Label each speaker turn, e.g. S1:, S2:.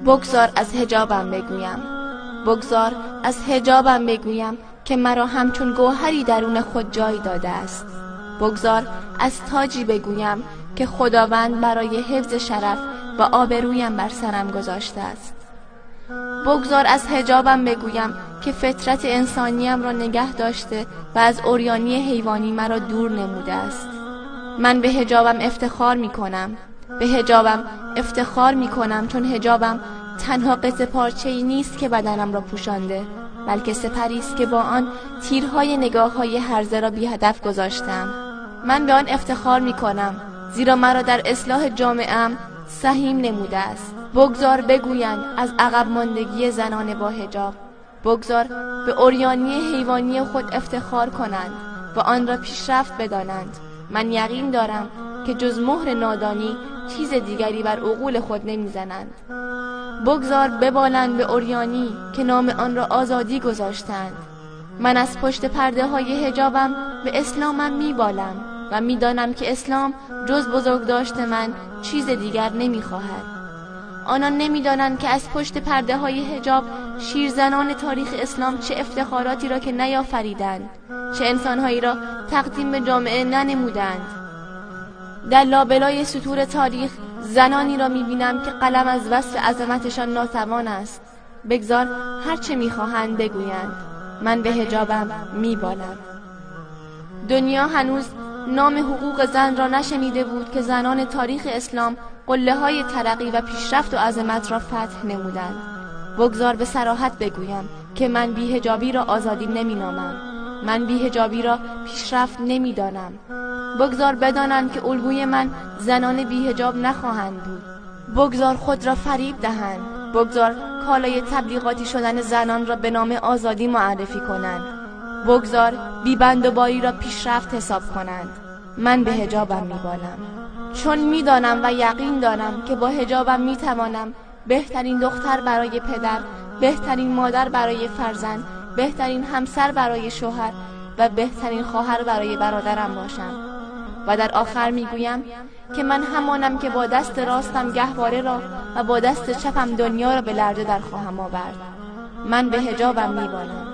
S1: بگذار از حجابم بگویم، بگذار از حجابم بگویم که مرا همچون گوهری درون خود جای داده است. بگذار از تاجی بگویم که خداوند برای حفظ شرف و آبرویم بر سرم گذاشته است. بگذار از حجابم بگویم که فطرت انسانیم را نگه داشته و از عریانی حیوانی مرا دور نموده است. من به حجابم افتخار می کنم، به حجابم افتخار می کنم، چون حجابم تنها قطعه پارچه‌ای نیست که بدنم را پوشانده، بلکه سپری است که با آن تیرهای نگاه‌های هرزه را بی هدف گذاشتم. من به آن افتخار می کنم، زیرا مرا در اصلاح جامعه‌ام سهیم نموده است. بگذار بگویند از عقب ماندگی زنان با حجاب، بگذار به عریانی حیوانی خود افتخار کنند و آن را پیشرفت بدانند. من یقین دارم که جز مهر نادانی چیز دیگری بر عقول خود نمیزنند. بگذار ببالند به عریانی که نام آن را آزادی گذاشتند. من از پشت پرده های حجابم به اسلامم میبالم و میدانم که اسلام جز بزرگداشت من چیز دیگر نمیخواهد. آنان نمیدانند که از پشت پرده های حجاب شیرزنان تاریخ اسلام چه افتخاراتی را که نیافریدند، چه انسانهایی را تقدیم به جامعه ننمودند. در لابلای سطور تاریخ زنانی را میبینم که قلم از وصف عظمتشان ناتوان است. بگذار هر چه میخواهند بگویند، من به حجابم میبالم. دنیا هنوز نام حقوق زن را نشنیده بود که زنان تاریخ اسلام قله های ترقی و پیشرفت و عظمت را فتح نمودند. بگذار به صراحت بگویم که من بی‌حجابی را آزادی نمینامم، من بی‌حجابی را پیشرفت نمیدانم. بگذار بدانند که الگوی من زنان بی‌حجاب نخواهند بود. بگذار خود را فریب دهند، بگذار کالای تبلیغاتی شدن زنان را به نام آزادی معرفی کنند. بگذار بی‌بند و باری را پیشرفت حساب کنند. من به حجابم میبالم، چون میدانم و یقین دارم که با حجابم میتوانم بهترین دختر برای پدر، بهترین مادر برای فرزند، بهترین همسر برای شوهر و بهترین خواهر برای برادرم باشم. و در آخر میگویم که من همانم که با دست راستم گهواره را و با دست چپم دنیا را به لرزه در خواهم آورد. من به حجابم میبالم.